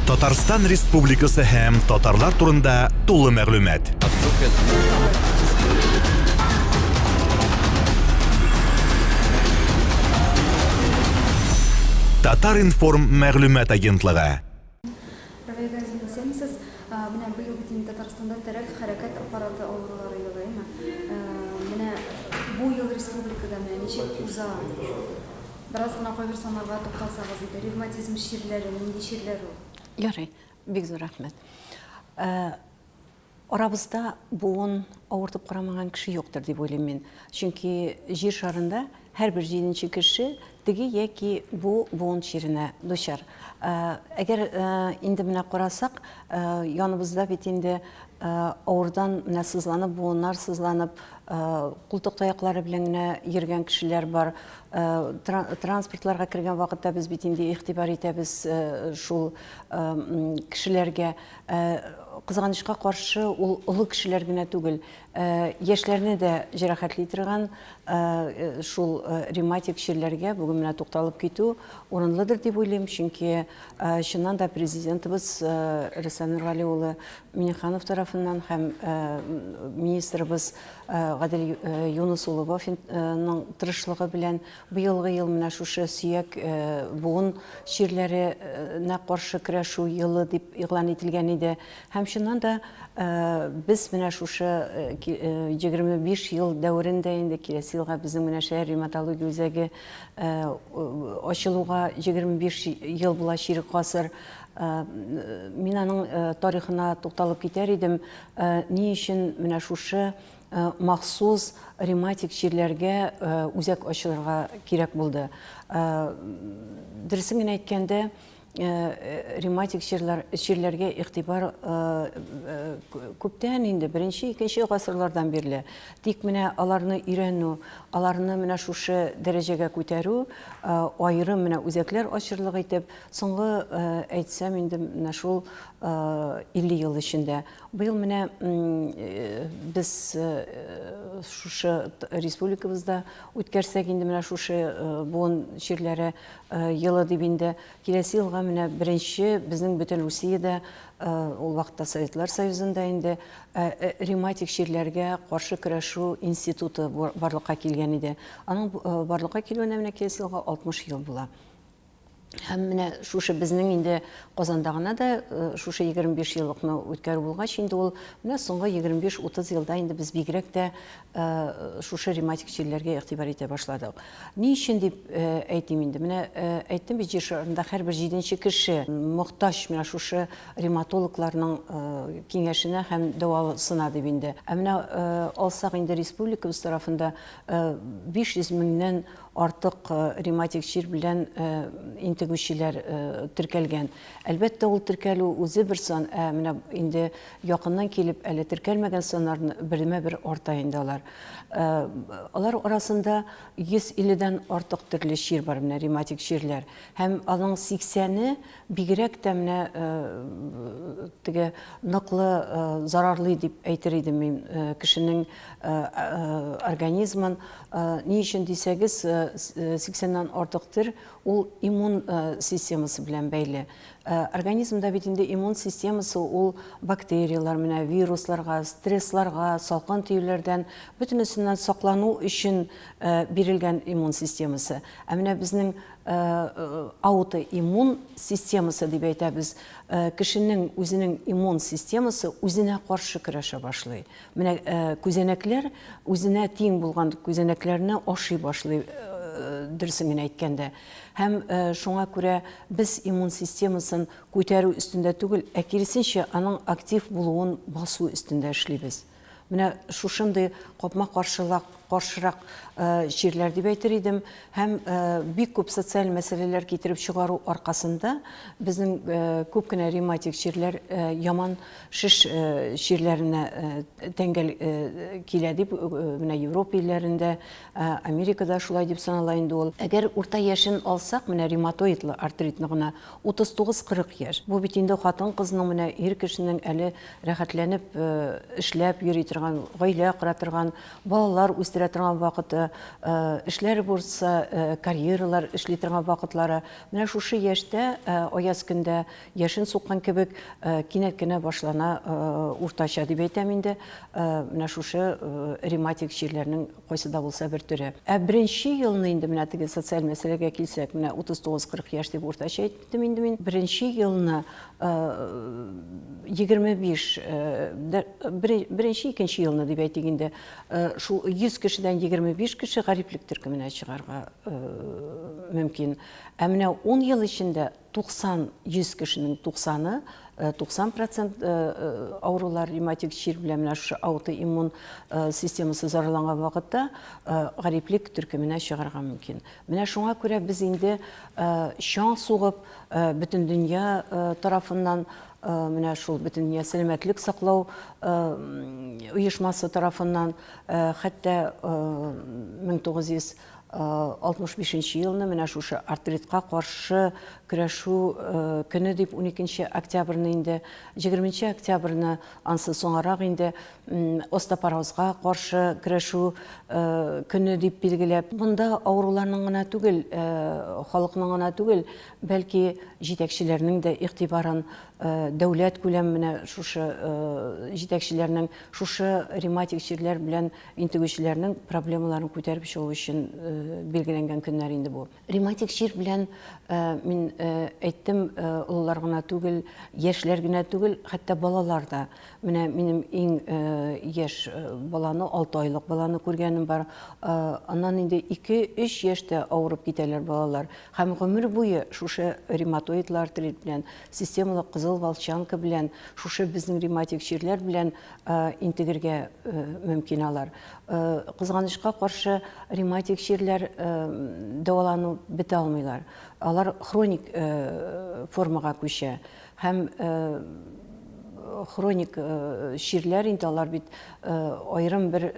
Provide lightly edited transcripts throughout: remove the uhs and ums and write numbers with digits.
Татарстан Республикасы һәм татарлар турында тулы мәгълүмат. Татар-информ мәгълүмат агентлыгы. Равия Газина, исәнмесез. Менә быел бит инде Татарстанда терәк хәрәкәт аппараты авырулары елы, әйме? Менә бу ел республикада менә ничек уза? Бераз гына кайбер саннарга тукталсагыз иде. Ревматизм чирләре, нинди чирләр ул? Ярый, бик зур рәхмәт. Арабызда буын авыртып карамаган кеше юктыр дип уйлыйм мин. Чөнки җир шарында һәрбер җиденче кеше теге яки бу буын чиренә дучар. Әгәр инде менә карасак, яныбызда бит инде авырдан менә сызланып, буыннар сызланып, култык таяклары белән генә йөргән кешеләр бар. Транспортларга кергән вакытта без бит инде игътибар итәбез шул кешеләргә. Кызганычка каршы, ул олы кешеләр генә түгел, яшьләрне дә җәрәхәтли торган шул ревматик чирләргә бүген менә тукталып китү урынлыдыр дип уйлыйм, чөнки чыннан да Президентыбыз Рөстәм Нургали улы Миңнеханов тарафыннан һәм министрыбыз Гадел Юныс улы Вафинның тырышлыгы белән быелгы ел менә шушы сөяк буын чирләренә каршы көрәшү елы дип игълан ителгән иде. Һәм чыннан да без менә шушы 25 ел дәверендә инде киләсе елга безнең менә шәһәр ревматология үзәге ачылуга 25 ел була, чирек гасыр. Мин аның тарихына тукталып китәр идем. Ни өчен менә шушы махсус ревматик чирләргә үзәк ачылырга кирәк булды? Дөресен генә әйткәндә, ревматик чирләр, чирләргә игътибар күптән инде, беренче, икенче гасырлардан бирле. Тик менә аларны өйрәнү, аларны менә шушы дәрәҗәгә күтәрү, аерым менә үзәкләр ачырлык итеп, Соңгы әйтсәм инде менә шул 50 ел эчендә. Быел менә без шушы республикабызда үткәрсәк инде менә шушы буын чирләре елы дип инде киләсе елга менә беренче безнең бөтен Русиядә ул вакытта Советлар Союзында инде ревматик чирләргә каршы көрәшү институты барлыкка килгән иде. Аның барлыкка килүенә менә киләсе елга 60 ел була. Һәм менә шушы безнең инде Казанда гына да шушы 25 еллыкны үткәрү булгач, инде ул менә соңгы 25-30 елда инде без бигрәк тә шушы ревматик чирләргә игътибар итә башладык. Ни өчен дип әйтим инде? Менә әйттем бит, җир шарында һәрбер җиденче кеше мохтаҗ менә шушы ревматологларның киңәшенә һәм дәвасына дип инде. Ә менә алсак инде республикабыз тарафында 500 меңнән Артык ревматик чир белән интегүчеләр теркәлгән. Әлбәттә, ул теркәлү үзе бер сан, ә менә инде якыннан килеп әле теркәлмәгән саннарны бермә-бер арта инде алар. Алар арасында 150 дән артык төрле чир бар, менә ревматик чирләр. Һәм аның 80-е бигрәк тә менә теге ныклы зарарлый дип әйтер идем мин кешенең организмын. Ни өчен дисәгез, 80-нән артык төр ул иммун системасы белән бәйле. Организмда бит инде иммун системасы ул бактерияләр, менә вирусларга, стрессларга, салкын тиюләрдән, бөтенесеннән саклану өчен бирелгән иммун системасы. Ә менә безнең аутоиммун системасы дип әйтәбез, кешенең үзенең иммун системасы үзенә каршы көрәшә башлый. Менә күзәнәкләр үзенә тиң булган күзәнәкләрне ашый башлый, дөресен генә әйткәндә. Һәм шуңа күрә без иммун системасын күтәрү өстендә түгел, ә киресенчә, аның актив булуын басу өстендә эшлибез. Менә шушындый капма-каршылак, каршырак чирләр дип әйтер идем. Һәм бик күп социаль мәсьәләләр китереп чыгару аркасында безнең күп кенә ревматик чирләр яман шеш чирләренә тәңгәл килә дип, менә Европа илләрендә, Америкада шулай дип санала инде ул. Әгәр урта яшен алсак, менә ревматоидлы артритны гына 39-40 яшь. Бу бит инде хатын-кызның, менә ир кешенең әле рәхәтләнеп эшләп йөри торган, гаилә кора торган, балалар үстерә. үстерә торган вакыты, эшләре булса, карьералар эшли торган вакытлары. Менә шушы яшьтә, аяз көндә яшен суккан кебек, кинәт кенә башлана уртача дип әйтәм инде, менә шушы ревматик чирләрнең кайсы да булса бер төре. Ә беренче елны инде менә теге социаль мәсьәләгә килсәк, менә 39-40 яшь дип уртача әйттем инде мин. Беренче елны 25, беренче, икенче елны дип әйтик инде, шул 100 кешедән 25 кеше гариплек төркеменә чыгарга мөмкин. Ә менә 10 ел эчендә 90, 100 кешенең 90-ы, 90 процент авырулар ревматик чир белән менә шушы аутоиммун системасы зарарланган вакытта гариплек төркеменә чыгарга мөмкин. Менә шуңа күрә без инде чаң сугып, бөтендөнья тарафыннан, менә шул Бөтендөнья сәламәтлек саклау оешмасы тарафыннан, хәтта 1900 65 нче елны менә шушы артритка каршы көрәшү көне дип 12 октябрьне инде, 20 октябрьне, ансы соңарак инде остеопорозга каршы көрәшү көне дип билгеләп. Монда авыруларның гына түгел, халыкның гына түгел, бәлки җитәкчеләрнең дә игътибарын, дәүләт күләм менә шушы җитәкчеләрнең шушы ревматик чирләр белән Интегүчеләрнең проблемаларын күтәреп чыгу өчен билгеләнгән көннәр инде бу. Ревматик чир белән мин әйттем, олылар гына түгел, яшьләр генә түгел, хәтта балалар да. Менә минем иң яшь баланы, 6 айлык баланы күргәнем бар. Аннан инде 2-3 яшьтә авырып китәләр балалар. Һәм гомер буе шушы ревматоидлы артрит белән, системалы кызыл волчанка белән, шушы безнең ревматик чирләр белән интегергә мөмкин алар. Кызганычка каршы, ревматик чирләр дәвалану бетә алмыйлар. Алар хроник формага күчә. Һәм хроник чирләр инде алар бит аерым бер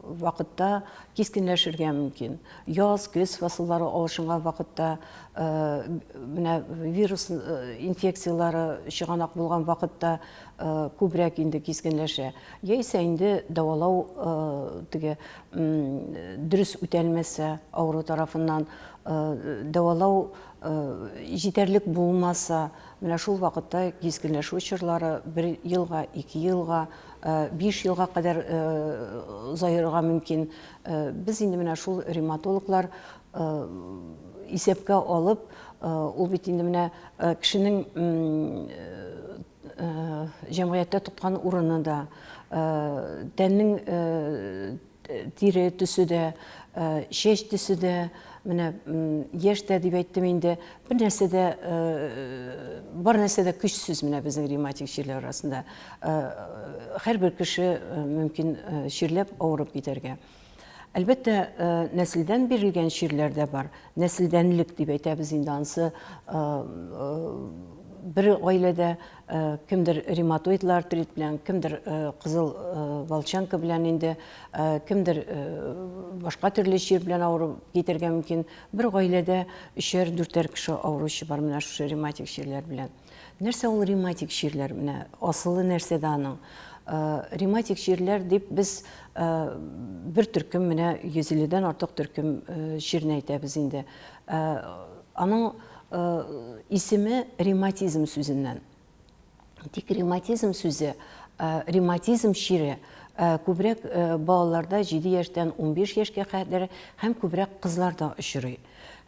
вакытта кискенләшергә мөмкин. Яз, көз фасыллары алышынган вакытта, менә вирус инфекцияләре чыганак булган вакытта күбрәк инде кискенләшә. Яисә инде дәвалау теге дөрес үтәлмәсә, авыру тарафыннан дәвалау җитәрлек булмаса, менә шул вакытта кискенләшү чорлары бер елга, ике елга, биш елга кадәр озаерга мөмкин. Без инде менә шул ревматологлар исәпкә алып, ул бит инде менә кешенең җәмгыятьтә тоткан урыны да, тәннең тире төсе дә, чәч төсе дә, менә яшь тә дип әйттем инде, бер нәрсә дә, бар нәрсә дә көчсез менә безнең ревматик чирләр арасында. Һәрбер кеше мөмкин чирләп, авырып китәргә. Әлбәттә, нәселдән бирелгән чирләр дә бар. Нәселдәнлек дип әйтәбез инде ансы. Бер гаиләдә кемдер ревматоидлы артрит белән, кемдер кызыл волчанка белән инде, кемдер башка төрле чир белән авырып китәргә мөмкин. Бер гаиләдә өчәр, дүртәр кеше авыручы бар менә шушы ревматик чирләр белән. Нәрсә ул ревматик чирләр? Менә асылы нәрсәдә аның? Ревматик чирләр дип без бер төркем, менә 150 дән артык төркем чирне әйтәбез инде. Аның исеме ревматизм сүзеннән. Тик ревматизм сүзе, ревматизм чире күбрәк балаларда 7 яшьтән 15 яшькә кадәр һәм күбрәк кызларда очрый.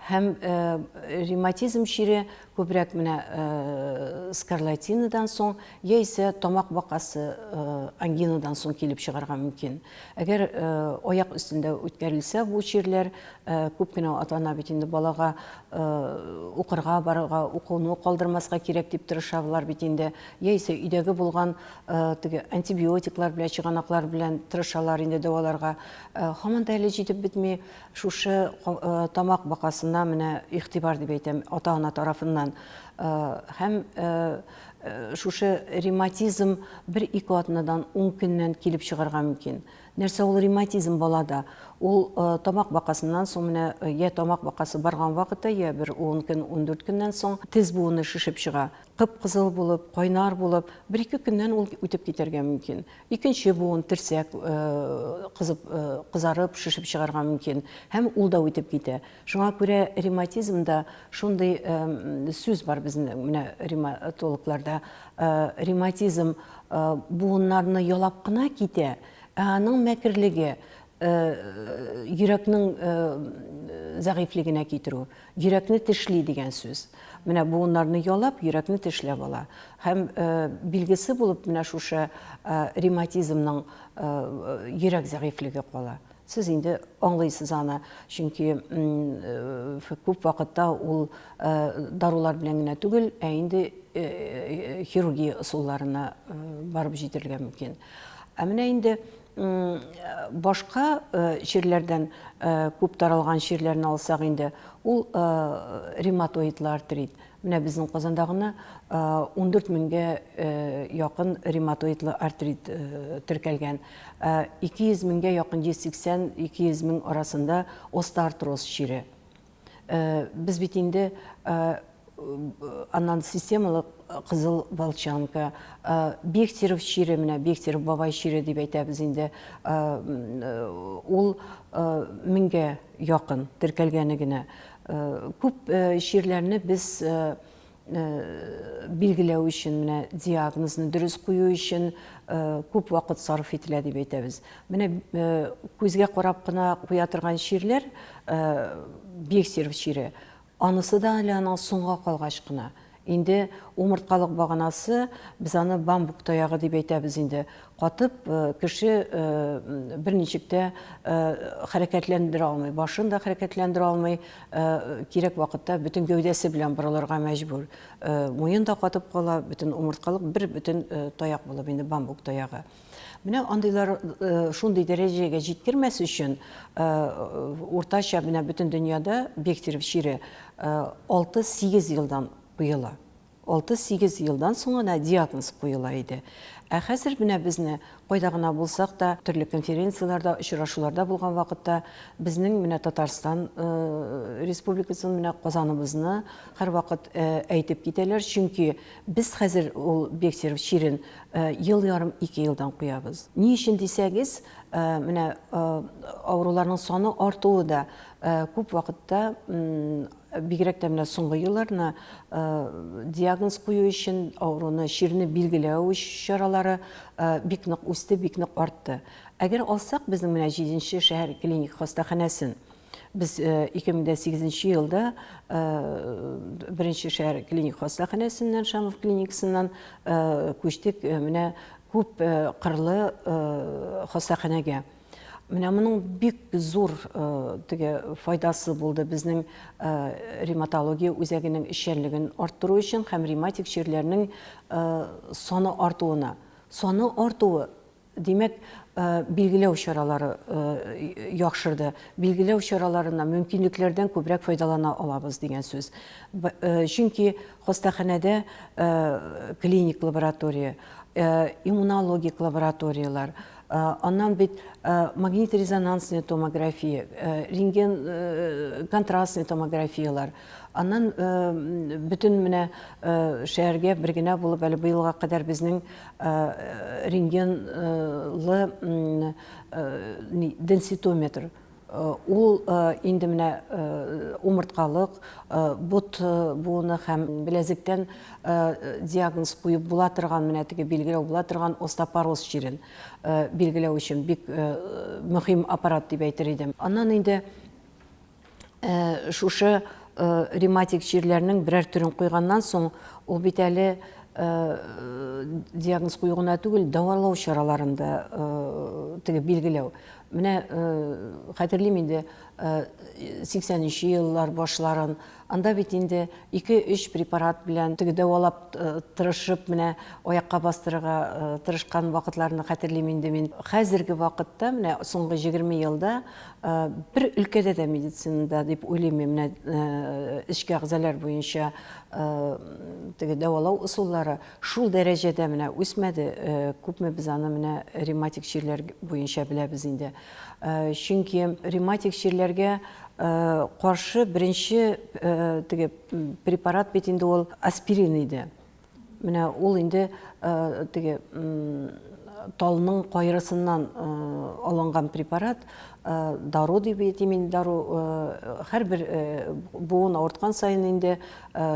Һәм ревматизм чире күбрәк менә скарлатинадан соң, яисә тамак бакасы ангинадан соң килеп чыгарга мөмкин. Әгәр аяк өстендә үткәрелсә бу чирләр, күп кенә ата-ана бит инде балага укырга барырга, укуны калдырмаска кирәк дип тырышалар бит инде, яисә өйдәге булган теге антибиотиклар белән, чыганаклар белән тырышалар инде дәваларга. Һаман да әле җитеп бетми. Шушы тамак бакасына менә игътибар дип әйтәм, ата-ана тарафыннан. Һәм шушы ревматизм бер-ике атнадан, ун көннән килеп чыгарга мөмкин. Нәрсә ул ревматизм балада? Ул тамак бакасыннан соң менә йә тамак бакасы барган вакытта, йә бер ун көн, 14 көннән соң тез буыны шешеп чыга. Кып-кызыл булып, кайнар булып, бер-ике көннән ул үтеп китәргә мөмкин. Икенче буын, терсәк кызып, кызарып, шешеп чыгарга мөмкин һәм ул да үтеп китә. Шуңа күрә ревматизмда шундый сүз бар безнең менә ревматологларда, ревматизм буыннарны ялап кына китә, ә аның мәкерлеге йөрәкнең зәгыйфьлегенә китерү, йөрәкне тешли дигән сүз. Менә буыннарны ялап, йөрәкне тешләп ала. Һәм билгесе булып менә шушы ревматизмның йөрәк зәгыйфьлеге кала. Сез инде аңлыйсыз аны, чөнки күп вакытта ул дарулар белән генә түгел, ә инде хирургия ысулларына барып җитәргә мөмкин. Ә менә инде башка чирләрдән күп таралган чирләрне алсак инде, ул ревматоидлы артрит. Менә безнең Казанда гына 14 меңгә якын ревматоидлы артрит теркәлгән. 200 меңгә якын, 180-200 мең арасында остеоартроз чире. Без бит инде аннан системалы кызыл волчанка, Бехтерев чире, менә Бехтерев бабай чире дип әйтәбез инде, ул меңгә якын теркәлгәне генә. Күп чирләрне без билгеләү өчен, менә диагнозны дөрес кую өчен күп вакыт сарыф ителә дип әйтәбез. Менә күзгә карап кына куя торган чирләр, Бехтерев чире, анысы да әле аның соңга калгач кына. Инде умырткалык баганасы, без аны бамбук таягы дип әйтәбез инде, катып, кеше берничек тә хәрәкәтләндерә алмый, башын да хәрәкәтләндерә алмый, кирәк вакытта бөтен гәүдәсе белән борылырга мәҗбүр. Муен да катып кала, бөтен умырткалык бер бөтен таяк булып инде, бамбук таягы. Менә андыйлар шундый дәрәҗәгә җиткермәс өчен, уртача менә бөтен дөньяда Бехтерев чире 6-8 елдан куела. 6-8 елдан соң гына диагноз куела иде. Ә хәзер менә безне кайда гына булсак та, төрле конференцияләрдә, очрашуларда булган вакытта безнең менә Татарстан Республикасын, менә Казаныбызны һәрвакыт әйтеп китәләр, чөнки без хәзер ул Бехтерев чирен Ел ярым, ике елдан куябыз. Ни өчен дисәгез, менә авыруларның саны артуы да күп вакытта, бигрәк тә менә соңгы елларны диагноз кую өчен авыруны, чирне билгеләү чаралары бик нык үсте, бик нык артты. Әгәр алсак безнең менә җиденче шәһәр клиник хастаханәсен, Без 2008 нче елда беренче шәһәр клиник хастаханәсеннән, Шамов клиникасыннан күчтек менә күп кырлы хастаханәгә. Менә моның бик зур теге файдасы булды безнең ревматология үзәгенең эшчәнлеген арттыру өчен һәм ревматик чирләрнең саны артуына. Саны артуы Димәк, билгеләү чаралары яхшырды. Билгеләү чараларына мөмкинлекләрдән күбрәк файдалана алабыз дигән сүз. Чөнки хастаханәдә клиник лаборатория, иммунологик лабораторияләр, аннан бит магнит-резонансная томография, рентген контрастный томографияләр, аннан бөтен менә шәһәргә бер генә булып әле быелга кадәр безнең рентгенлы денситометр. Ул инде менә умырткалык, бот буыны һәм беләзектән диагноз куеп була торган, менә теге билгеләү була торган остеопороз чирен билгеләү өчен бик мөһим аппарат дип әйтер идем. Аннан инде шушы ревматик чирләрнең берәр төрен куйганнан соң, ул бит әле диагноз кую гына түгел, дәвалау чараларын да теге билгеләү. Менә хәтерлим инде 80 нче еллар башларын, анда бит инде ике-өч препарат белән теге дәвалап тырышып менә аякка бастырырга тырышкан вакытларны хәтерлим инде мин. Хәзерге вакытта менә соңгы 20 елда бер өлкәдә дә медицинада дип уйлыйм мин, менә эчке әгъзалар буенча теге дәвалау ысуллары шул дәрәҗәдә менә үсмәде, күпме без аны менә ревматик чирләр буенча беләбез инде. Чөнки ревматик чирләргә каршы беренче теге препарат бит инде ул аспирин иде. Менә ул инде теге талның кайрысыннан алынган препарат, дару дип әйтим инде, дару һәрбер буын авырткан саен инде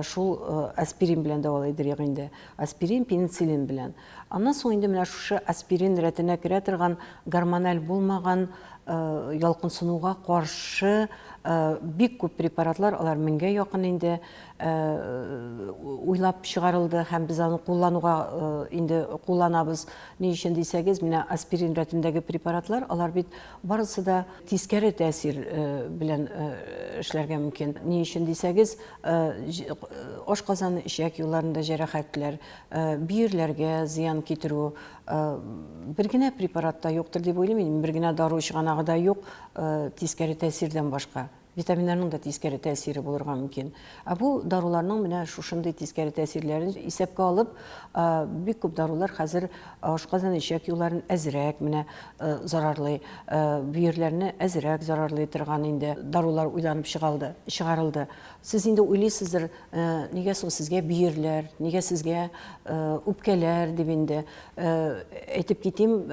шул аспирин белән дәвалый идек инде. Аспирин, пенициллин белән. Аннан соң инде менә шушы аспирин рәтенә керә торган гормональ булмаган ялкынсынуга каршы бик күп препаратлар, алар меңгә якын инде уйлап чыгарылды һәм без аны куллануга инде кулланабыз. Ни өчен дисәгез, менә аспирин рәтендәге препаратлар, алар бит барысы да тискәре тәэсир белән эшләргә мөмкин. Ни өчен дисәгез, ашказаны, эчәк юлларында җәрәхәтләр, бөерләргә зыян китерү, бер генә препарат та юктыр дип уйлыйм мин, бер генә дару чыганагы да юк тискәре тәэсирдән башка. Витаминнарның да тискәре тәэсире булырга мөмкин. Ә бу даруларның менә шушындый тискәре тәэсирләрен исәпкә алып, бик күп дарулар хәзер ашказан-эчәк юлларын әзрәк менә зарарлый, бөерләрне әзрәк зарарлый торган инде дарулар уйланып чыгалды, чыгарылды. Сез инде уйлыйсыздыр, нигә соң сезгә бөерләр, нигә сезгә үпкәләр дип инде. Әйтеп китим,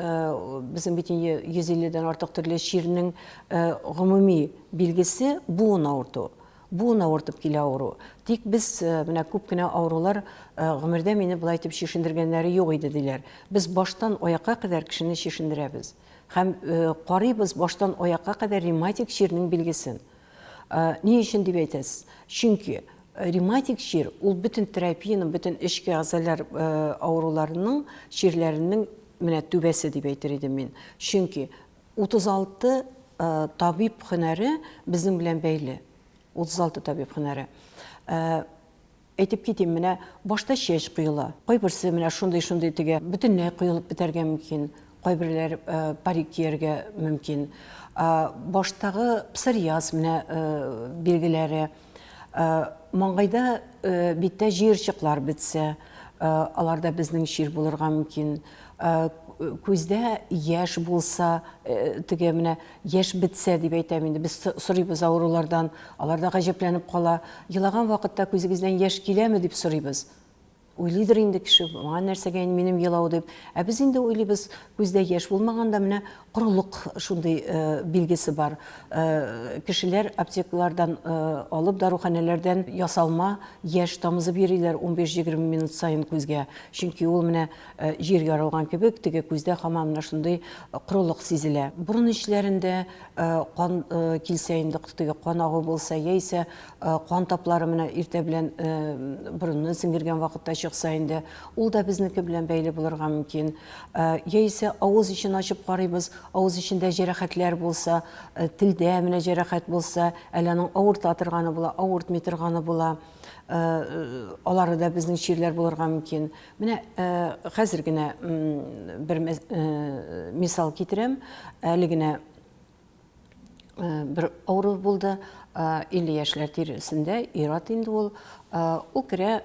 безнең бит инде 150 дән артык төрле чирнең Гомуми билгесе, буын авырту. Буын авыртып килә авыру. Тик без менә күп кенә авырулар гомердә мине болай итеп чишендергәннәре юк иде, диләр. Без баштан аякка кадәр кешене чишендерәбез. Һәм карыйбыз баштан аякка кадәр ревматик чирнең билгесен. Ни өчен дип әйтәсез? Чөнки ревматик чир ул бөтен терапиянең, бөтен эчке әгъзалар авыруларының, чирләренең менә түбәсе дип әйтер идем мин. Чөнки 36 табиб һөнәре безнең белән бәйле. 36 табиб һөнәре. Әйтеп китим, менә башта чәч коела. Кайберсе менә шундый-шундый теге бөтенләй коелып бетәргә мөмкин. Кайберләр парик кияргә мөмкин. Баштагы псориаз менә билгеләре. Маңгайда биттә җыерчыклар бетсә, алар да безнең чир булырга мөмкин. Күздә яшь булса, теге менә яшь бетсә дип әйтәм инде, без сорыйбыз авырулардан, алар да гаҗәпләнеп кала. Елаган вакытта күзегездән яшь киләме дип сорыйбыз. Уйлыйдыр инде кеше, моңа нәрсәгә инде минем елау дип. Ә без инде уйлыйбыз, күздә яшь булмаганда менә корылык шундый билгесе бар. Кешеләр аптекалардан алып, даруханәләрдән ясалма яшь тамызып йөриләр 15-20 минут саен күзгә. Чөнки ул менә җир ярылган кебек, теге күздә һаман менә шундый корылык сизелә. Борын эчләрендә кан килсә инде, теге кан агу булса, яисә кан таплары менә иртә белән борынны сеңгергән вакытта чыкса инде, ул да безнеке белән бәйле булырга мөмкин. Яисә авыз эчен ачып карыйбыз, авыз эчендә җәрәхәтләр булса, телдә менә җәрәхәт булса, әле аның авырта торганы була, авыртмый торганы була. Алары да безнең чирләр булырга мөмкин. Менә хәзер генә бер мисал китерәм. Әле генә бер авыру булды, 50 яшьләр тирәсендә, ир-ат инде ул. Ул керә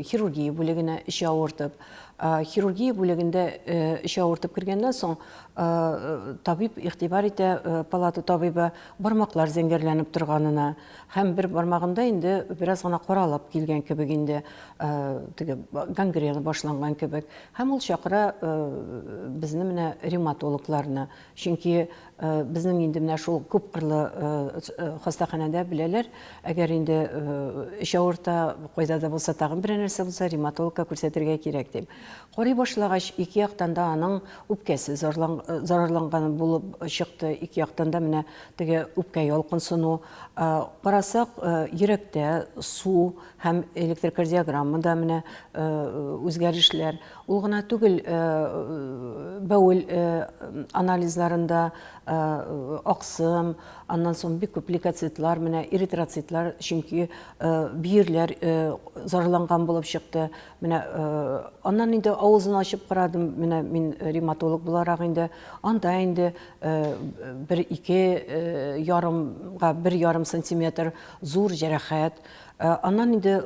хирургия бүлегенә эче авыртып. Хирургия бүлегендә эче авыртып кергәннән соң, табиб игътибар итә, палата табибы, бармаклар зәңгәрләнеп торганына. Һәм бер бармагында инде бераз гына каралап килгән кебек инде, теге гангрена башланган кебек. Һәм ул чакыра безне менә ревматологларны. Чөнки безнең инде менә шул күпкырлы хастаханәдә беләләр, әгәр инде эч авырта, кайда да булса тагын берәр нәрсә. нәрсә булса, ревматологка күрсәтергә кирәк дип. Карый башлагач, ике яктан да аның үпкәсе зарарланган булып чыкты, ике яктан да менә теге үпкә ялкынсыну. Карасак, йөрәктә су һәм электрокардиограммада менә үзгәрешләр. Ул гына түгел, бәвел анализларында аксым, аннан соң бик күп лейкоцитлар, менә эритроцитлар, чөнки бөерләр зарарланган булып чыкты. Менә аннан инде авызын ачып карадым, менә мин ревматолог буларак инде, анда инде бер ике ярымга бер ярым сантиметр зур җәрәхәт. Аннан инде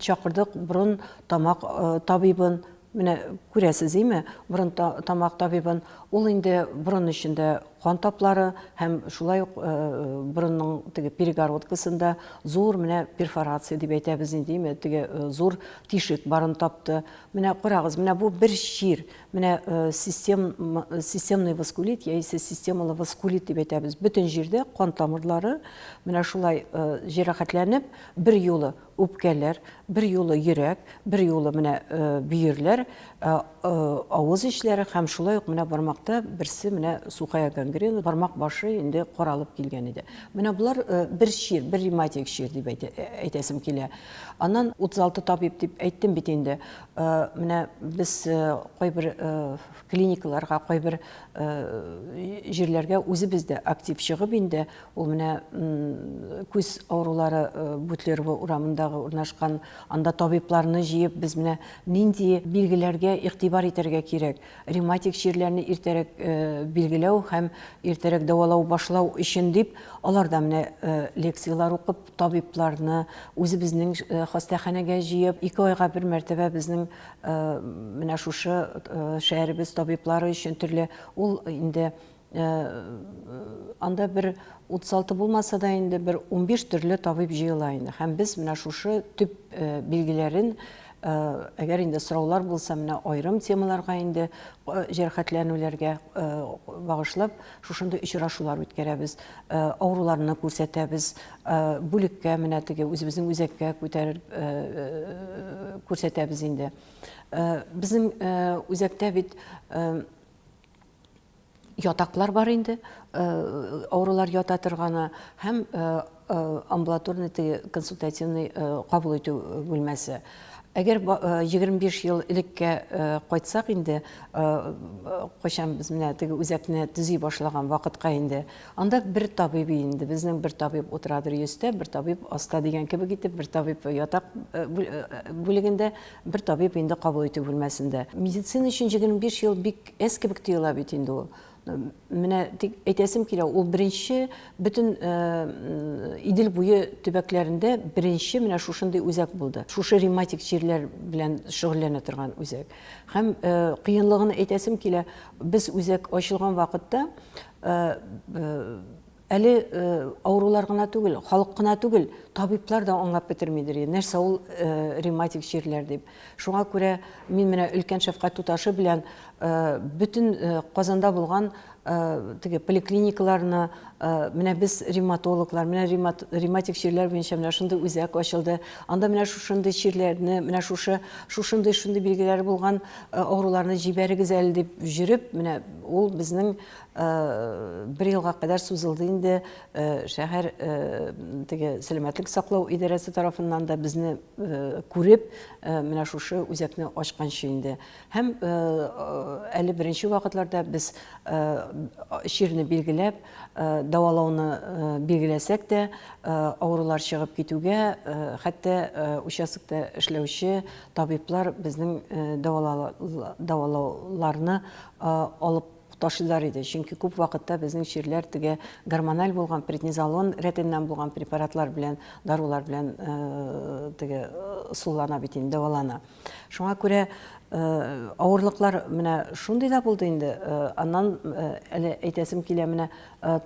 чакырдык борын тамак табибын. Менә күрәсез, име, борын тамак табибын. Ул инде борын эчендә кан таплары һәм шулай ук борынның теге перегородкасында зур менә перфорация дип әйтәбез инде, име, теге зур тишек барын тапты. Менә карагыз, менә бу бер чир, менә систем, системный васкулит яисә системалы васкулит дип әйтәбез. Бөтен җирдә кан тамырлары менә шулай җәрәхәтләнеп, бер юлы Үпкәләр, берьюлы йөрәк, берьюлы менә бөерләр, авыз эчләре һәм шулай ук менә бармакта берсе менә сухая гангрена, бармак башы инде каралып килгән иде. Менә болар бер чир, бер ревматик чир дип әйтәсем килә. Аннан 36 табиб дип әйттем бит инде. Менә без кайбер клиникаларга, кайбер җирләргә үзебез дә актив чыгып инде Ул менә күз авырулары Бутлерова урамындагы урнашкан, анда табибларны җыеп, без менә нинди билгеләргә игътибар итәргә кирәк, ревматик чирләрне иртәрәк билгеләү һәм иртәрәк дәвалау башлау өчен дип, аларда менә лекцияләр укып, табибларны үзебезнең хастаханәгә җыеп, ике айга бер мәртәбә безнең менә шушы шәһәребез табиблары өчен төрле, ул инде Анда бер 36 булмаса да инде бер 15 төрле табиб җыела инде. Һәм без менә шушы төп билгеләрен, әгәр инде сораулар булса, менә аерым темаларга инде җәрәхәтләнүләргә багышлап, шушындый очрашулар үткәрәбез, авыруларны күрсәтәбез, бүлеккә менә теге үзебезнең үзәккә күтәреп күрсәтәбез инде. Безнең үзәктә бит ятаклар бар инде, авырулар ята торганы һәм амбулаторный теге консультативный кабул итү бүлмәсе. Әгәр 25 ел элеккә кайтсак инде, кайчан без менә теге үзәкне төзи башлаган вакытка инде, анда бер табиб инде, безнең бер табиб утырадыр йөздә, бер табиб аста дигән кебек итеп, бер табиб ятак бүлегендә, бер табиб инде кабул итү бүлмәсендә. Медицина өчен 25 ел бик Әз кебек тоела бит инде ул. Менә тик әйтәсем килә, ул беренче бөтен Идел буе төбәкләрендә беренче менә шушындый үзәк булды. Шушы ревматик чирләр белән шөгыльләнә торган үзәк. Һәм кыенлыгын әйтәсем килә, без үзәк ачылган вакытта Әле авырулар гына түгел, халык кына түгел, табиблар да аңлап бетермидер, нәрсә ул ревматик чирләр дип. Шуңа күрә мин менә өлкән шәфкать туташы белән бөтен Казанда булган теге поликлиникаларны, менә без ревматологлар, менә ревматик чирләр буенча менә шундый үзәк ачылды. Анда менә шушындый чирләрне, менә шушы шушындый шундый билгеләре булган авыруларны җибәрегез әле дип йөреп, менә ул безнең Бер елга кадәр сузылды инде шәһәр теге сәламәтлек саклау идарәсе тарафыннан да безне күреп, менә шушы үзәкне ачканчы инде. Һәм әле беренче вакытларда без чирне билгеләп, дәвалауны билгеләсәк тә, авырулар чыгып китүгә, хәтта участокта эшләүче табиблар безнең дәвалауларны алып ташлыйлар иде, чөнки күп вакытта безнең чирләр теге гормональ булган преднизолон рәтеннән булган препаратлар белән, дарулар белән теге ысуллана бит инде, дәвалана. Шуңа күрә авырлыклар менә шундый да булды инде. Аннан әле әйтәсем килә, менә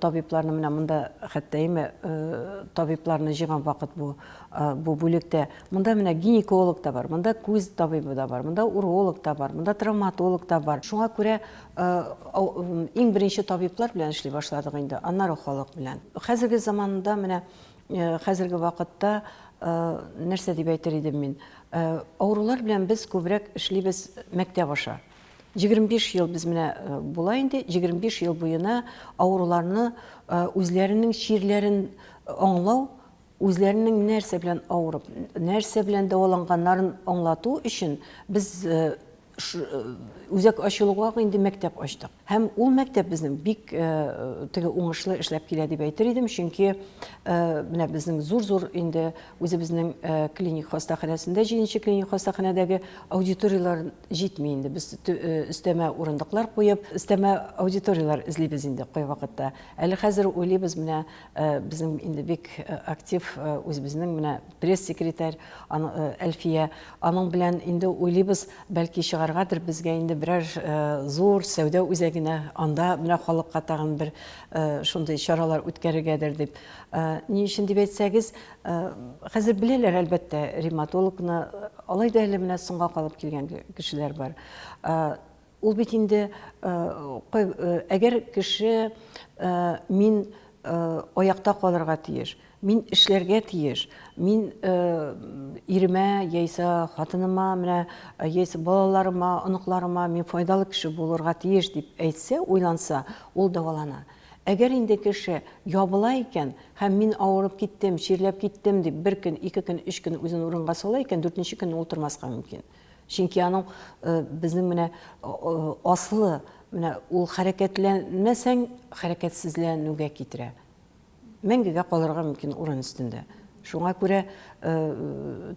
табибларны менә монда хәтта име табибларны җыйган вакыт бу бу бүлектә. Монда менә гинеколог та бар, монда күз табибы да бар, монда уролог та бар, монда травматолог та бар. Шуңа күрә иң беренче табиблар белән эшли башладык инде, аннары халык белән. Хәзерге заманда менә хәзерге вакытта нәрсә дип әйтер идем мин? Авырулар белән без күбрәк эшлибез мәктәп аша. 25 ел без менә була инде, 25 ел буена авыруларны үзләренең чирләрен аңлау, үзләренең нәрсә белән авырып, нәрсә белән дәваланганнарын аңлату өчен без үзәк ачылуга ук инде мәктәп ачтык. Һәм ул мәктәп безнең бик теге уңышлы эшләп килә дип әйтер идем, чөнки менә безнең зур-зур инде үзебезнең клиник хастаханәсендә, җиденче клиник хастаханәдәге аудиторияләр җитми инде. Без өстәмә урындыклар куеп, өстәмә аудиторияләр эзлибез инде кайвакытта. Әле хәзер уйлыйбыз, менә безнең инде бик актив үзебезнең менә пресс-секретарь Әлфия, аның белән инде уйлыйбыз, бәлки чыгаргадыр безгә инде берәр зур сәүдә үзәгенә, анда менә халыкка тагын бер шундый чаралар үткәрергәдер дип. Ни өчен дип әйтсәгез, хәзер беләләр, әлбәттә, ревматологны, алай да әле менә соңга калып килгән кешеләр бар. Ул бит инде, әгәр кеше мин аякта калырга тиеш, мин эшләргә тиеш, мин иремә яисә хатыныма, менә яисә балаларыма, оныкларыма мин файдалы кеше булырга тиеш дип әйтсә, уйланса, ул дәвалана. Әгәр инде кеше ябыла икән һәм мин авырып киттем, чирләп киттем дип бер көн, ике көн, өч көн үзен урынга сала икән, дүртенче көнне ул тормаска мөмкин. Чөнки аның безнең менә асылы, менә ул хәрәкәтләнмәсәң, хәрәкәтсезләнүгә китерә. Мәңгегә калырга мөмкин урын өстендә. Шуңа күрә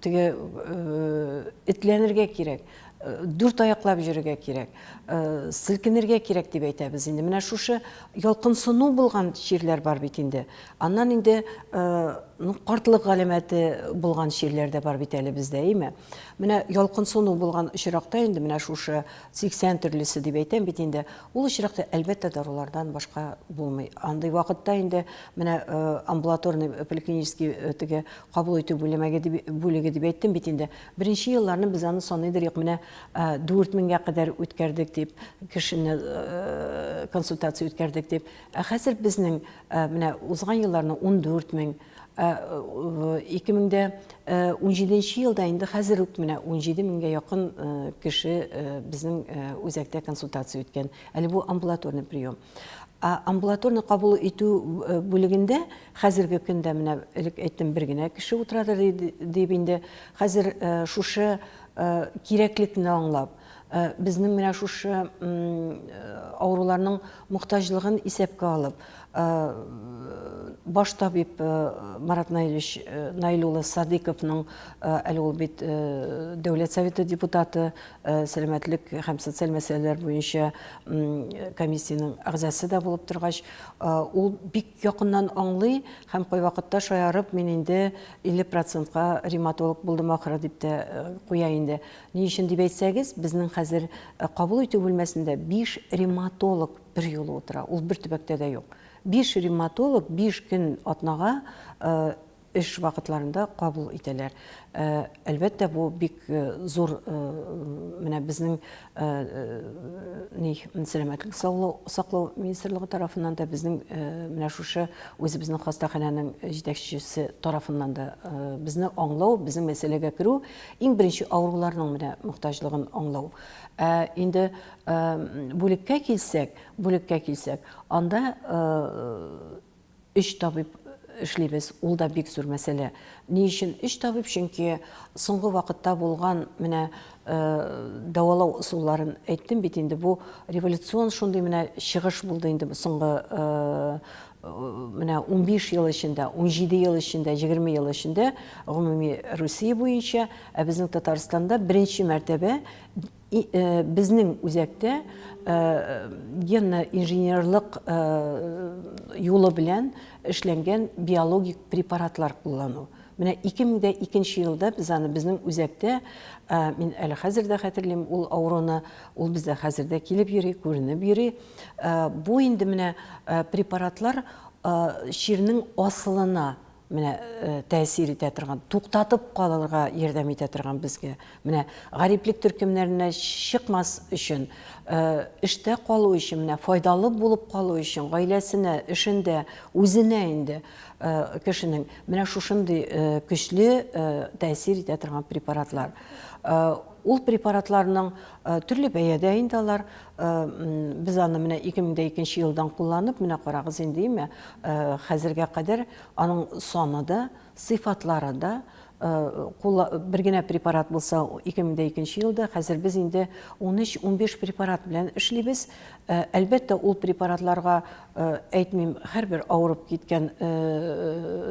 теге этләнергә кирәк, дүрт аяклап йөрергә кирәк, селкенергә кирәк дип әйтәбез инде. Менә шушы ялкынсыну булган чирләр бар бит инде. Аннан инде ну, картлык галәмәте булган чирләр дә бар бит әле бездә, әйме? Менә ялкынсыну булган очракта инде менә шушы 80 төрлесе дип әйтәм бит инде, ул очракта әлбәттә дарулардан башка булмый. Андый вакытта инде менә амбулаторный поликлинический теге кабул итү бүлемәге дип, бүлеге дип әйттем бит инде. Беренче елларны без аны саныйдыр юк, менә 4000гә кадәр үткәрдек дип, кешене консультация үткәрдек дип. Ә хәзер безнең менә узган елларны 14 мең, 2017 елда инде хәзер үк менә 17 меңгә якын кеше безнең үзәктә консультация үткән. Әле бу амбулаторный прием. Ә амбулаторный кабул итү бүлегендә хәзерге көндә менә элек әйттем бер генә кеше утырадыр дип инде хәзер шушы кирәклекне аңлап, безнең менә шушы авыруларның мохтаҗлыгын исәпкә алып, Баш табиб Марат Наилевич Наил улы Садыйковның, әле ул бит Дәүләт Советы депутаты, сәламәтлек һәм социаль мәсьәләләр буенча комиссиянең әгъзасы да булып торгач, ул бик якыннан аңлый һәм кайвакытта шаярып, мин инде 50 процентка ревматолог булдым ахры дип тә куя инде. Ни өчен дип әйтсәгез, безнең хәзер кабул итү бүлмәсендә 5 ревматолог берьюлы утыра. Ул бер төбәктә дә юк. Биш ревматолог биш көн атнага эш вакытларында кабул итәләр. Әлбәттә, бу бик зур менә безнең ни сәламәтлек саклау министрлыгы тарафыннан да безнең менә шушы үзебезнең хастаханәнең җитәкчесе тарафыннан да безне аңлау, безнең мәсьәләгә керү, иң беренче авыруларның менә мохтаҗлыгын аңлау. Ә инде Бүлеккә килсәк, бүлеккә килсәк, анда өч табиб эшлибез, ул да бик зур мәсьәлә. Ни өчен өч табиб? Чөнки соңгы вакытта булган менә дәвалау ысулларын әйттем бит инде, бу революцион шундый менә чыгыш булды инде соңгы менә 15 ел эчендә, 17 ел эчендә, 20 ел эчендә гомуми Русия буенча, ә безнең Татарстанда беренче мәртәбә Безнең үзәктә генно-инженерлык юлы белән эшләнгән биологик препаратлар куллану. Менә 2002 елда без аны безнең үзәктә, мин әле хәзер дә хәтерлим ул авыруны, ул бездә хәзер дә килеп йөри, күренеп йөри. Бу инде менә препаратлар чирнең асылына. менә тәэсир итә торган, туктатып калырга ярдәм итә торган безгә. Менә гариплек төркемнәренә чыкмас өчен, эштә калу өчен, менә файдалы булып калу өчен, гаиләсенә, эшендә, үзенә инде кешенең менә шушындый көчле тәэсир итә торган препаратлар. Ул препаратларның төрле бәядә инде алар. Без аны менә 2002 елдан кулланып, менә карагыз инде, име, хәзергә кадәр аның саны да, сыйфатлары да, бер генә препарат булса 2002 елда, хәзер без инде 13-15 препарат белән эшлибез. Әлбәттә, ул препаратларга әйтмим, һәрбер авырып киткән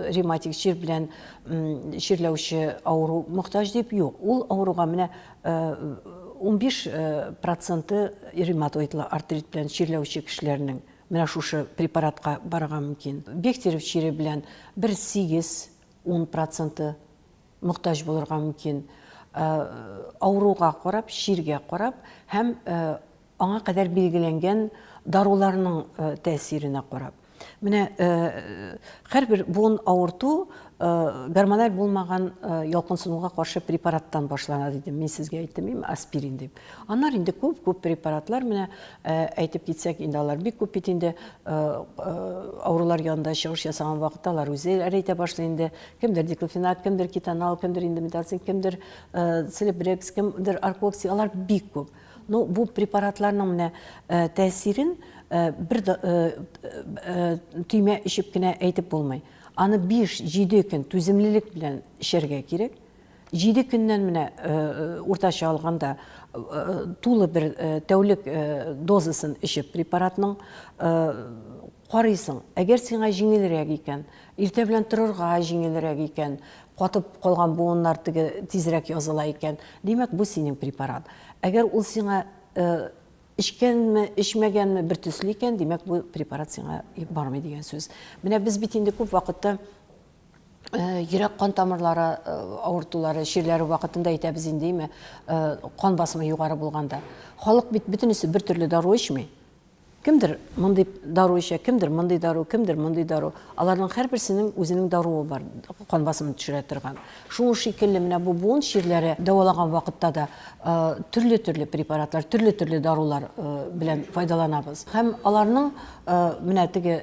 ревматик чир белән чирләүче авыру мохтаҗ дип, юк. Ул авыруга менә 15 проценты ревматоидлы артрит белән чирләүче кешеләрнең менә шушы препаратка барырга мөмкин. Бехтерев чире белән бер 8-10 проценты мохтаҗ булырга мөмкин. Авыруга карап, чиргә карап һәм аңа кадәр билгеләнгән даруларның тәэсиренә карап. Менә һәрбер буын авырту гормональ булмаган ялкынсынуга каршы препараттан башлана дидем. Мин сезгә әйттем, мин аспирин дип. Аннары инде күп-күп препаратлар, менә әйтеп китсәк, инде алар бик күп бит инде. Авырулар янында чыгыш ясаган вакытта алар үзләре әйтә башлый инде. Кемдер диклофенак, кемдер кетонал, кемдер индометацин, кемдер целебрекс, кемдер аркокси, алар бик күп. Ну, бу препаратларның менә тәэсирен бер төймә эчеп кенә әйтеп булмый. Аны 5-7 көн түземлелек белән эчәргә кирәк. 7 көннән менә уртача алганда тулы бер тәүлек дозасын эчеп препаратның карыйсың. Әгәр сиңа җиңелрәк икән, иртә белән торырга җиңелрәк икән, катып калган буыннар теге тизрәк языла икән, димәк, бу синең препарат. Әгәр ул сиңа эчкәнме, эчмәгәнме бер төсле икән, димәк, бу препарат сиңа бармый дигән сүз. Менә без бит инде күп вакытта йөрәк-кан тамырлары авыртулары, чирләре вакытында әйтәбез инде, әйме, кан басымы югары булганда. Халык бит бөтенесе бер төрле дару эчми. Кемдер мондый дару эчә, кемдер мондый дару, кемдер мондый дару. Аларның һәрберсенең үзенең даруы бар, кан басымын төшерә торган. Шуның шикелле менә бу буын чирләре дәвалаган вакытта да төрле-төрле препаратлар, төрле-төрле дарулар белән файдаланабыз. Һәм аларның менә теге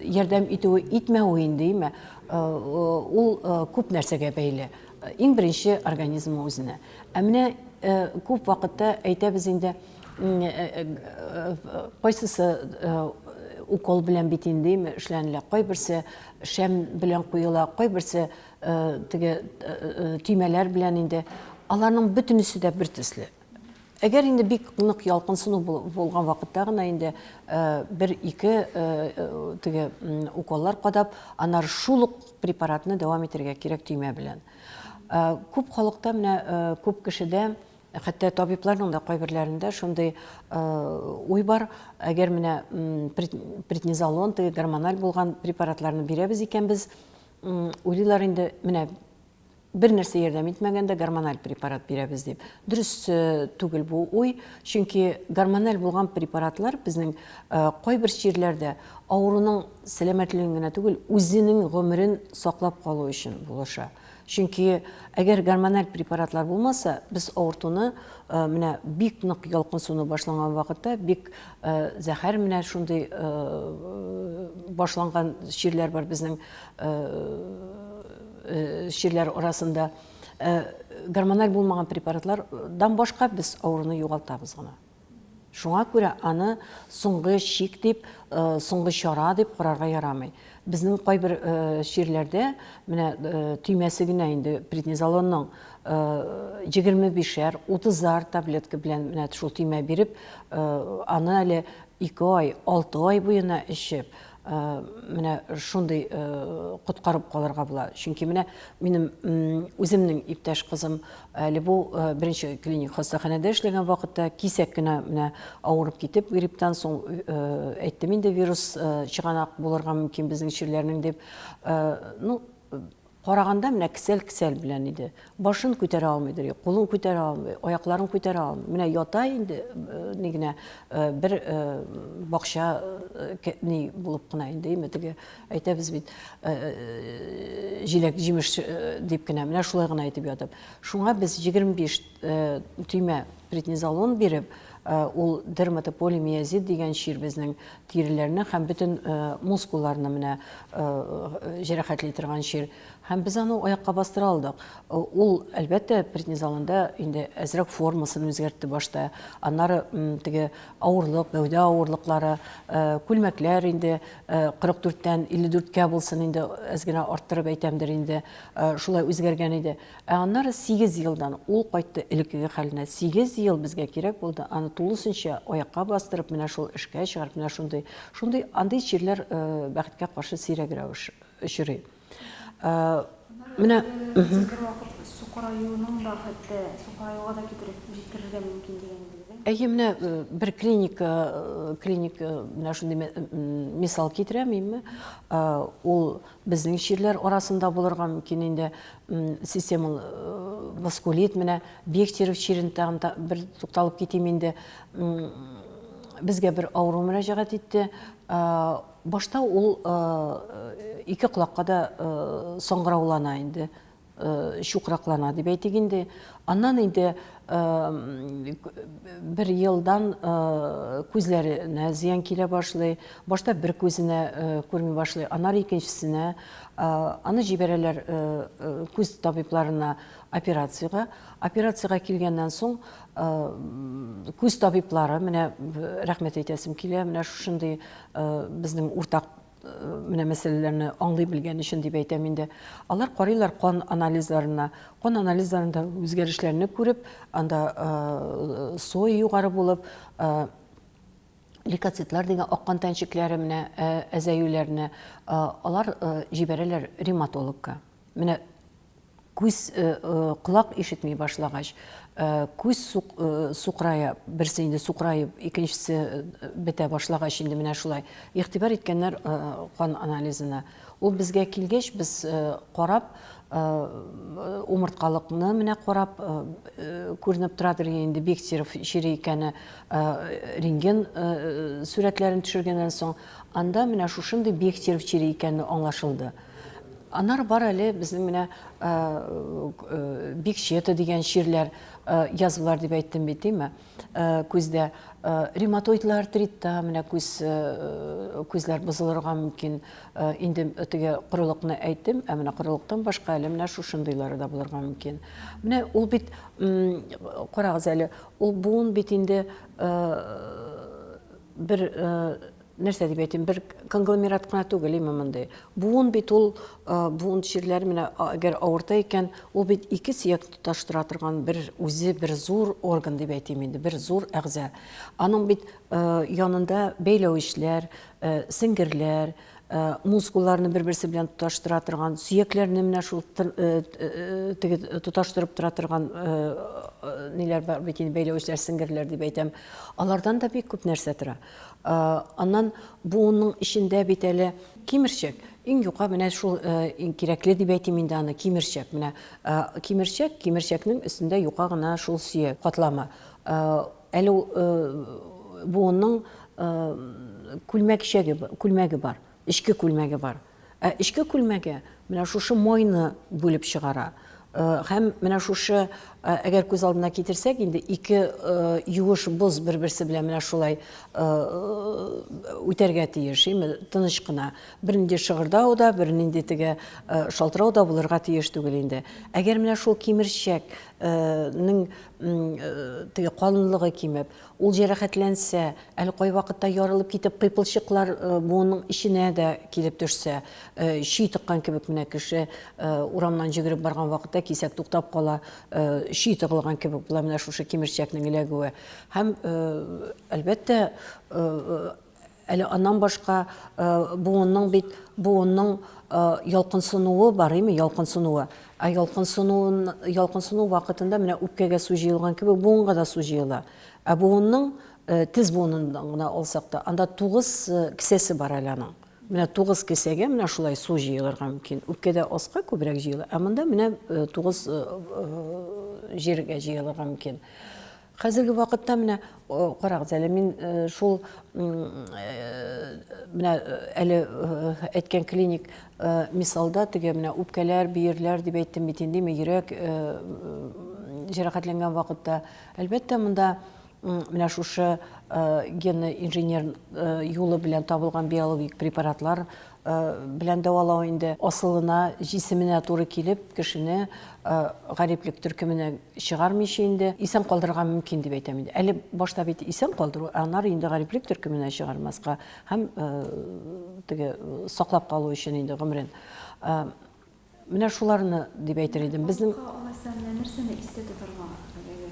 ярдәм итүе, итмәве инде, әйме, ул күп нәрсәгә бәйле. Иң беренче организмның үзенә. Ә менә күп вакытта әйтәбез инде, кайсысы укол белән бит инде эшләнелә, кайберсе шәм белән куела, кайберсе теге төймәләр белән инде. Аларның бөтенесе дә бер төсле. Әгәр инде бик нык ялкынсыну булган вакытта гына инде бер-ике теге уколлар кадап, аннары шул ук препаратны дәвам итәргә кирәк төймә белән. Күп халыкта менә күп кешедә Хәтта табибларның да кайберләрендә шундый уй бар, әгәр менә преднизолон, теге гормональ булган препаратларны бирәбез икән без, уйлыйлар инде, менә бер нәрсә ярдәм итмәгәндә гормональ препарат бирәбез дип. Дөрес түгел бу уй, чөнки гормональ булган препаратлар безнең кайбер чирләрдә авыруның сәламәтлеген генә түгел, үзенең гомерен саклап калу өчен булыша. Чөнки әгәр гормональ препаратлар булмаса, без авыртуны менә бик нык ялкынсыну башланган вакытта, бик зәһәр менә шундый башланган чирләр бар безнең чирләр арасында. Гормональ булмаган препаратлардан башка без авыруны югалтабыз гына. Шуңа күрә аны соңгы чик дип, соңгы чара дип карарга ярамый. Безнең кайбер чирләрдә менә төймәсе генә инде преднизолонның 25-әр, 30-ар таблетка белән менә шул төймә биреп, аны әле 2 ай, 6 ай буена эчеп, менә шундый коткарып калырга була. Чөнки менә минем үземнең иптәш кызым әле бу беренче клиник хастаханәдә эшләгән вакытта кисәк кенә менә авырып китеп, грипптан соң әйттем инде, вирус чыганак булырга мөмкин безнең чирләрнең дип. Ну, Караганда менә кесәл-кесәл белән иде. Башын күтәрә алмыйдыр, кулын күтәрә алмый, аякларын күтәрә алмый. Менә ята инде ни генә бер бакча ни булып кына инде, әйме теге әйтәбез бит, җиләк-җимеш дип кенә, менә шулай гына әйтеп ятып. Шуңа без 25 төймә преднизолон биреп, ул дерматополимиозит дигән чир безнең тиреләрне һәм бөтен мускулларны менә җәрәхәтли торган чир. Һәм без аны аякка бастыра алдык. Ул, әлбәттә, преднизолонда инде әзрәк формасын үзгәртте башта. Аннары теге авырлык, гәүдә авырлыклары, күлмәкләр инде 44 тән 54 кә булсын инде, әз генә арттырып әйтәмдер инде, шулай үзгәргән иде. Ә аннары 8 елдан ул кайтты элеккеге хәленә. 8 ел безгә кирәк булды аны тулысынча аякка бастырып, менә шул эшкә чыгарып, менә шундый, шундый, андый чирләр бәхеткә каршы сирәгрәк очрый. Менә. Бервакыт сукыраюның да хәтта сукыраюга да китереп җиткерергә мөмкин дигән идегез, әйе? Әйе, менә бер клиника, клиник менә шундый мисал китерәм, әйеме? Ул Безнең чирләр арасында булырга мөмкин инде системалы васкулит, менә Бехтерев чирен тагын та бер тукталып китим инде. Безгә бер авыру мөрәҗәгать итте. Башта ул ике колакка да саңгыраулана инде. Чукраклана дип әйтик инде. Аннан инде бер елдан күзләренә зыян килә башлый. Башта бер күзенә күрми башлый, аннары икенчесенә. Аны җибәрәләр күз табибларына операциягә. Операциягә килгәннән соң күз табиблары, менә рәхмәт әйтәсем килә, менә шушындый безнең уртак менә мәсьәләләрне аңлый белгән өчен дип әйтәм инде. Алар карыйлар кан анализларына. Кан анализларында үзгәрешләрне күреп, анда сой югары булып, лейкоцитлар дигән ак кан тәнчекләре менә әзәюләрне алар җибәрәләр ревматологка. Менә Күз, колак ишетми башлагач, күз сукырая, берсе инде сукыраеп, икенчесе бетә башлагач инде менә шулай. Игътибар иткәннәр кан анализына. Ул безгә килгәч, без карап, умырткалыкны менә карап, күренеп торадыр инде Бехтерев чире икәне, рентген сурәтләрен төшергәннән соң, анда менә шушындый Бехтерев чире икәне аңлашылды. Аннары бар әле безнең менә бикчета дигән чирләр, язвалар дип әйттем бит, димме? Күздә ревматоидлы артритта менә күз күзләр бозылырга мөмкин. Инде теге корылыкны әйттем, ә менә корылыктан башка әле менә шушындыйлары да булырга мөмкин. Менә ул бит, карагыз әле, ул буын бит инде бер нәрсә дип әйтим, бер конгломерат кына түгел, име мондый. Буын бит ул, буын чирләре менә әгәр авырта икән, ул бит ике сөяк тоташтыра торган бер үзе бер зур орган дип әйтим инде, бер зур әгъза. Аның бит янында бәйләвечләр, сеңгерләр, мускулларны бер-берсе белән тоташтыра торган, сөякләрне менә шул теге тоташтырып тора торган ниләр бар бит инде, бәйләвечләр, сеңгерләр дип әйтәм. Алардан да бик күп нәрсә тора. Аннан буынның эчендә бит әле кимерчәк. Иң юка менә шул иң кирәкле дип әйтим инде аны, кимерчәк. Менә кимерчәк, кимерчәкнең өстендә юка гына шул сөяк катламы. Әле буынның күлмәкчәге, күлмәге бар, эчке күлмәге бар. Ә эчке күлмәге менә шушы майны бүлеп чыгара. Һәм менә шушы, әгәр күз алдына китерсәк, инде ике юеш боз бер-берсе белән менә шулай үтәргә тиеш, име, тыныч кына. Бернинди шыгырдау да, бернинди теге шалтырау да булырга тиеш түгел инде. Әгәр менә шул кимерчәкнең теге калынлыгы кимеп, Ул җәрәхәтләнсә, әле кайвакытта ярылып китеп, кыйпылчыклар буынның эченә дә килеп төшсә, чөй тыккан кебек менә кеше урамнан йөгереп барган вакытта кисәк туктап кала, чөй тыгылган кебек була менә шушы кимерчәкнең эләгүе. Һәм, әлбәттә, Әле аннан башка буынның бит буынның ялкынсынуы бар, име, ялкынсынуы. Ә ялкынсынуын, ялкынсыну вакытында менә үпкәгә су җыелган кебек буынга да су җыела. Ә буынның тез буынын гына алсак та, анда 9 кесәсе бар әле аның. Менә 9 кесәгә менә шулай су җыелырга мөмкин. Үпкәдә аска күбрәк җыела, ә монда менә 9 җиргә җыелырга мөмкин. Хәзерге вакытта менә карагыз әле, мин шул менә әле әйткән клиник мисалда теге менә үпкәләр, бөерләр дип әйттем бит инде, йөрәк җәрәхәтләнгән вакытта. Әлбәттә, монда менә шушы генный инженер юлы белән табылган биологик препаратлар белән дәвалау инде асылына, җисеменә туры килеп, кешене гариплек төркеменә чыгармыйча инде исән калдырырга мөмкин дип әйтәм инде. Әле башта бит исән калдыру, ә аннары инде гариплек төркеменә чыгармаска һәм теге саклап калу өчен инде гомерен. Менә шуларны дип әйтер идем. Безнең Халыкка алайса менә нәрсәне истә тотарга,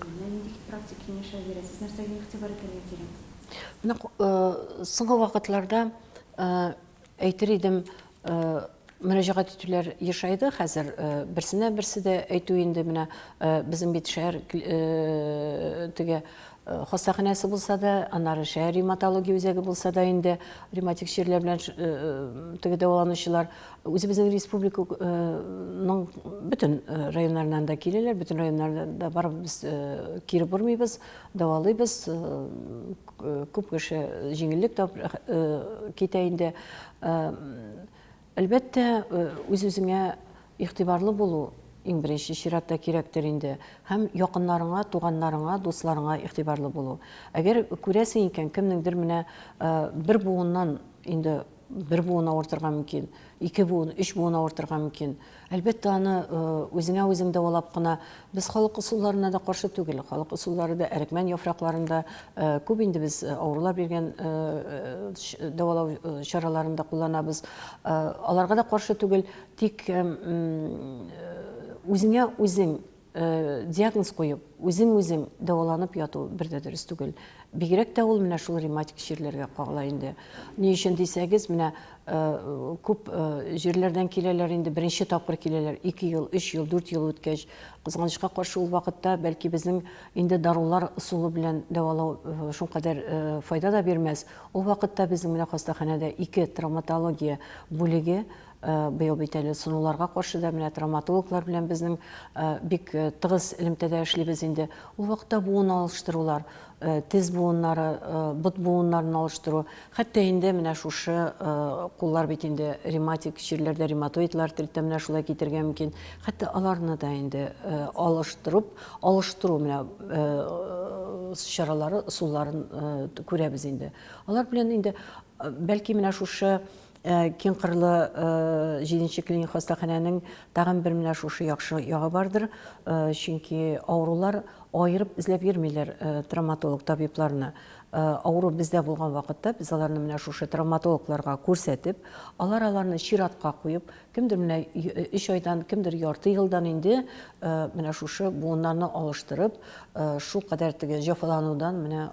менә нинди практик киңәшләр бирәсез, нәрсәгә игътибар итәргә кирәк? Менә соңгы вакытларда әйтер идем, мөрәҗәгать итүләр ешайды. Хәзер берсенә берсе дә әйтү инде менә безнең бит шәһәр теге хастаханәсе булса да, аннары шәһәр ревматология үзәге булса да инде ревматик чирләр белән теге дәваланучылар Үзебезнең республиканың бөтен районнарыннан да киләләр, бөтен районнардан да барып без кире бормыйбыз, дәвалыйбыз. Күп кеше җиңеллек табып китә инде. Әлбәттә, үз-үзеңә игътибарлы булу иң беренче чиратта кирәктер инде. Һәм якыннарыңа, туганнарыңа, дусларыңа игътибарлы булу. Әгәр күрәсең икән, кемнеңдер менә бер буыннан инде бер буын авыртырга мөмкин, ике буын, өч буын авыртырга мөмкин. Әлбәттә, аны үзеңә үзең дәвалап кына, без халык ысулларына да каршы түгел. Халык ысуллары да әрекмән яфракларында күп инде без авырулар биргән дәвалау чараларын да кулланабыз. Аларга да каршы түгел, тик үзеңә үзең Диагноз куеп, үзең-үзең дәваланып яту бер дә дөрес түгел. Бигрәк тә ул менә шул ревматик чирләргә кагыла инде. Ни өчен дисәгез, менә күп җирләрдән киләләр инде, беренче тапкыр киләләр, 2 ел, 3 ел, 4 ел үткәч. Кызганычка каршы, ул вакытта бәлки безнең инде дарулар ысулы белән дәвалау шулкадәр файда да бирмәс. Ул вакытта безнең менә хастаханәдә ике травматология бүлеге Быел бит әле сынуларга каршы да менә травматологлар белән безнең бик тыгыз элемтәдә эшлибез инде. Ул вакытта буын алыштырулар, тез буыннары, бот буыннарын алыштыру, хәтта инде менә шушы куллар бит инде ревматик чирләрдә, ревматоидлы артритта менә шулай китергә мөмкин. Хәтта аларны да инде алыштырып, алыштыру менә чаралары, ысулларын күрәбез инде. Алар белән инде бәлки менә шушы Киңкырлы җиденче клиник хастаханәнең тагын бер менә шушы яхшы ягы бардыр, чөнки авырулар аерып эзләп йөрмиләр травматолог табибларны. Авыру бездә булган вакытта без аларны менә шушы травматологларга күрсәтеп, алар аларны чиратка куеп, кемдер менә өч айдан, кемдер ярты елдан инде менә шушы буыннарны алыштырып, шулкадәр теге җәфаланудан менә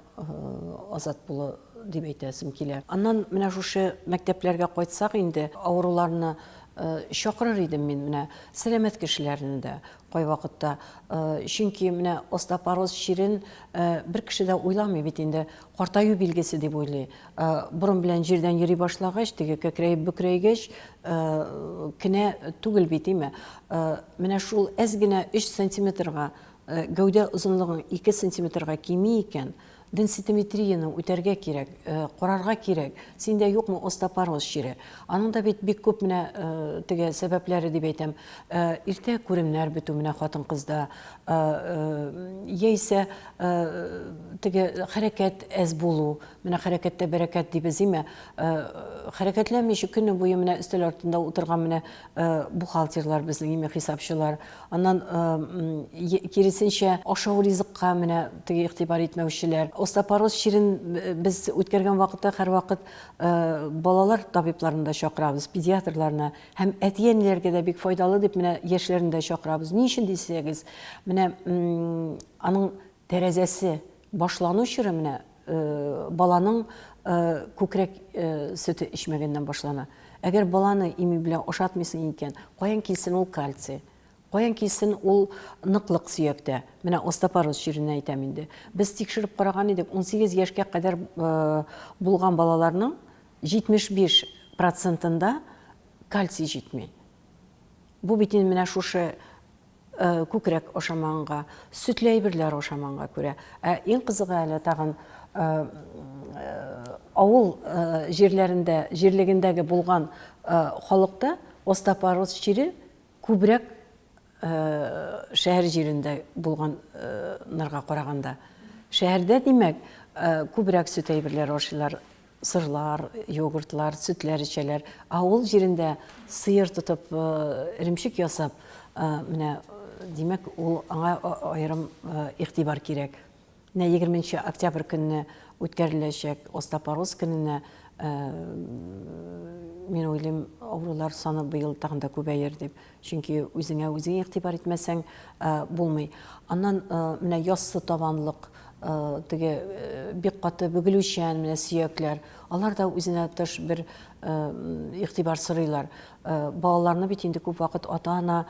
азат булу дип әйтәсем килә. Аннан менә шушы мәктәпләргә кайтсак инде, авыруларны чакырыр идем мин менә сәламәт кешеләрне дә кайвакытта. Чөнки менә остеопороз чирен бер кеше дә уйламый бит инде, картаю билгесе дип уйлый. Борын белән җирдән йөри башлагач, теге кәкрәеп бөкрәйгәч кенә түгел бит, име. Менә шул әз генә өч сантиметрга гәүдә озынлыгың 2 сантиметрга кими икән, Денситометрияне үтәргә кирәк, карарга кирәк, синдә юкмы остеопороз чире. Аның да бит бик күп менә теге сәбәпләре дип әйтәм. Иртә күремнәр бетү менә хатын-кызда, яисә теге хәрәкәт әз булу, менә хәрәкәттә бәрәкәт дибез, име? Хәрәкәтләнмичә көне буе менә өстәл артында утырган менә бухгалтерлар безнең, име, хисапчылар. Аннан киресенчә, ашау ризыкка менә теге игътибар итмәүчеләр. Остеопороз чирен без үткәргән вакытта һәрвакыт балалар табибларын да чакырабыз, педиатрларны һәм әти-әниләргә дә бик файдалы дип менә яшьләрне дә чакырабыз. Ни өчен дисәгез, менә аның тәрәзәсе башлану чоры менә баланың күкрәк сөте эчмәгәннән башлана. Әгәр баланы ими белән ашатмыйсың икән, каян килсен ул кальций? Каян килсен ул ныклык сөяктә? Менә остеопороз чирен әйтәм инде. Без тикшереп караган идек, 18 яшькә кадәр булган балаларның 75. процентында кальций җитми. Бу бит инде менә шушы күкрәк ашамаганга, сөтле әйберләр ашамаганга күрә. Ә иң кызыгы әле тагын авыл җирләрендә, җирлегендәге булган халыкта остеопороз чире күбрәк шәһәр җирендә булганнарга караганда. Шәһәрдә, димәк, күбрәк сөт әйберләре ашыйлар, сырлар, йогуртлар, сөтләр эчәләр. Авыл җирендә сыер тотып, эремчек ясап, менә, димәк, ул аңа аерым игътибар кирәк. Менә 20 нче октябрь көнне үткәреләчәк остеопороз көненә, мин уйлыйм, авырулар саны быел тагын да күбәер дип. Чөнки үзеңә үзең игътибар итмәсәң, булмый. Аннан менә яссы табанлык, теге бик каты бөгелүчән менә сөякләр, алар да үзенә тыш бер игътибар сорыйлар. Балаларны бит инде күп вакыт ата-ана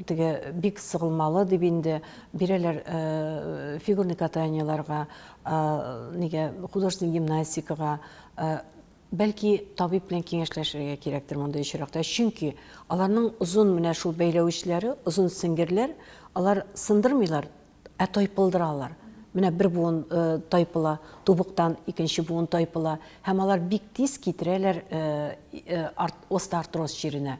теге бик сыгылмалы дип инде бирәләр фигурный катаниеларга, нигә художественный гимнастикага. Бәлки, табиб белән киңәшләшергә кирәктер мондый очракта, чөнки аларның озын менә шул бәйләвечләре, озын сеңгерләр, алар сындырмыйлар, ә тайпылдыралар. Менә бер буын тайпыла, тубыктан икенче буын тайпыла, һәм алар бик тиз китерәләр остеоартроз чиренә.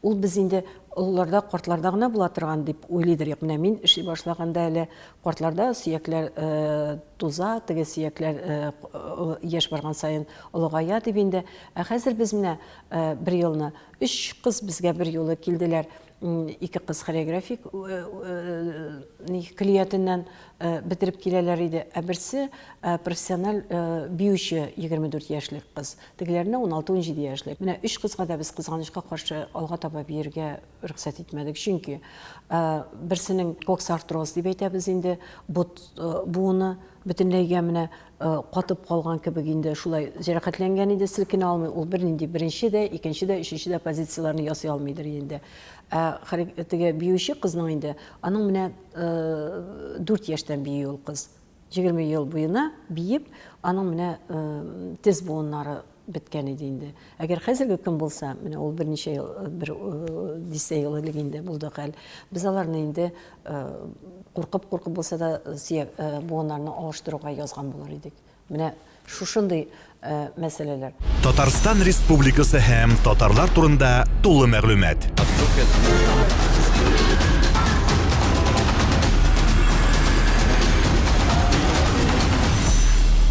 Ул без инде олыларда, картларда гына була торган дип уйлыйдыр. Юк, менә мин эшли башлаганда әле картларда сөякләр туза, теге сөякләр яшь барган саен олыгая дип инде. Ә хәзер без менә бер елны өч кыз безгә бер юлы килделәр. Ике кыз хореографик көллиятеннән бетереп киләләр иде. Ә берсе профессиональ биюче 24 яшьлек кыз. Тегеләренә уналты-унҗиде яшьлек. Менә өч кызга да без, кызганычка каршы, алга таба биергә рөхсәт итмәдек. Чөнки берсенең коксартроз дип әйтәбез инде, бот буыны бөтенләйгә менә катып калган кебек инде, шулай җәрәхәтләнгән инде, селкенә алмый. Ул бернинди беренче дә, икенче дә, өченче дә позицияләрне ясый алмыйдыр инде. Ә теге биюче кызның инде, аның менә дүрт яшьтән бии ул кыз. 20 ел буена биеп, аның менә тез буыннары беткән иде инде. Әгәр хәзерге көн булса, менә ул берничә ел, бер дистә ел элек инде булды хәл. Без аларны инде куркып-куркып булса да сөяк буыннарны алыштыруга язган булыр идек. Менә шушындый мәсьәләләр. Татарстан Республикасы һәм татарлар турында тулы мәгълүмат.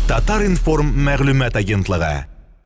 Татар-информ мәгълүмат агентлыгы.